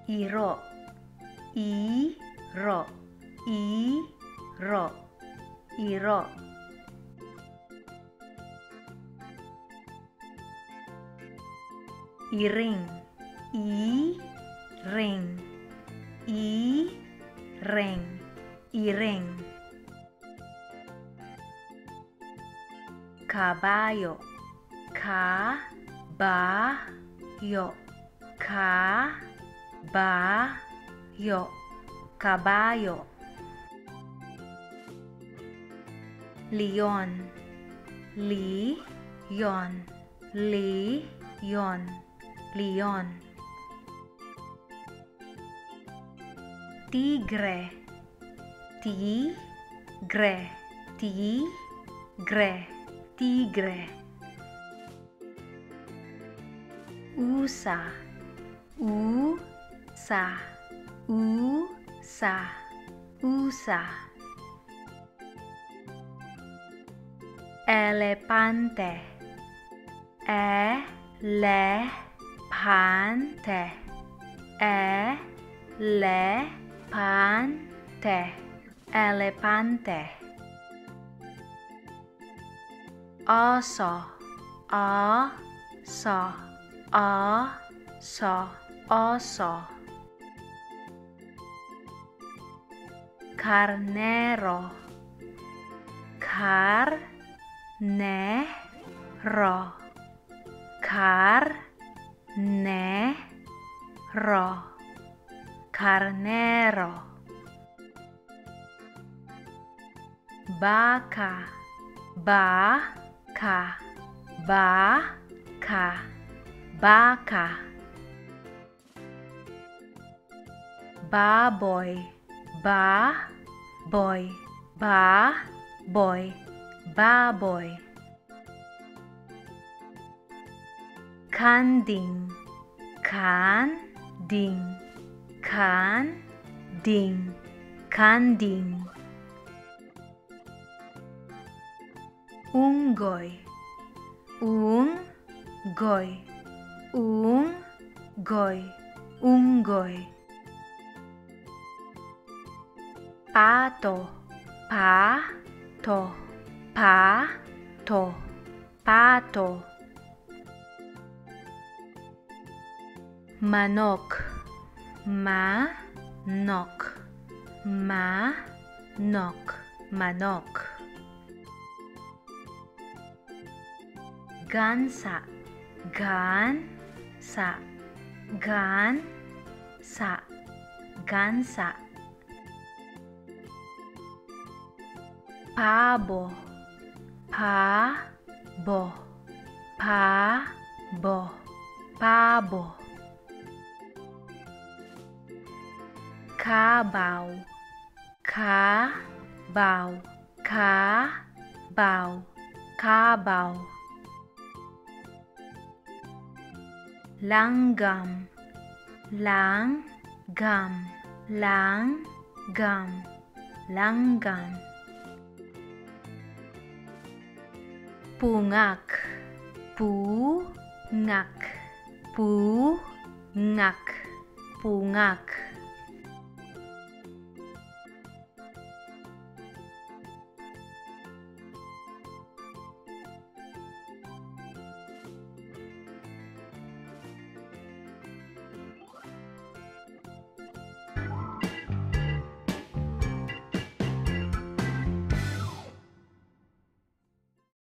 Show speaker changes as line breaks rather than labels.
Iro, iro, iro, iro. Iring, i-ring, i-ring, iring. Kabayo, ka-ba-yo, ka-ba-yo, kabayo. Leon, li-yon, li-yon, leon. Tigre, ti-gre, ti-gre, tigre. Usa, u-sa, u-sa, usa. Elepante, e-le-pante, e-le-pante, elepante. Oso, a-so, a-so, oso. Karnero, kar-ne-ro, kar-ne-ro, karnero. Baka, ba-ka, ba-ka, baka. Baboy, ba-boy, ba-boy, baboy. Kanding, kan-ding, kan-ding, kanding. Unggoy, ung-goy, ung-goy, unggoy. Pato, pa-to, pa-to, pato. Manok, ma-nok, ma-nok, manok. Gansa, gan-sa, gan-sa, gansa. Pabo, pa-bo, pa-bo, pabo. Kabaw, ka-baw, ka-baw, kabaw. Langgam, lang-gam, lang-gam, langgam. Pungak, pu-ngak, pu-ngak, pungak.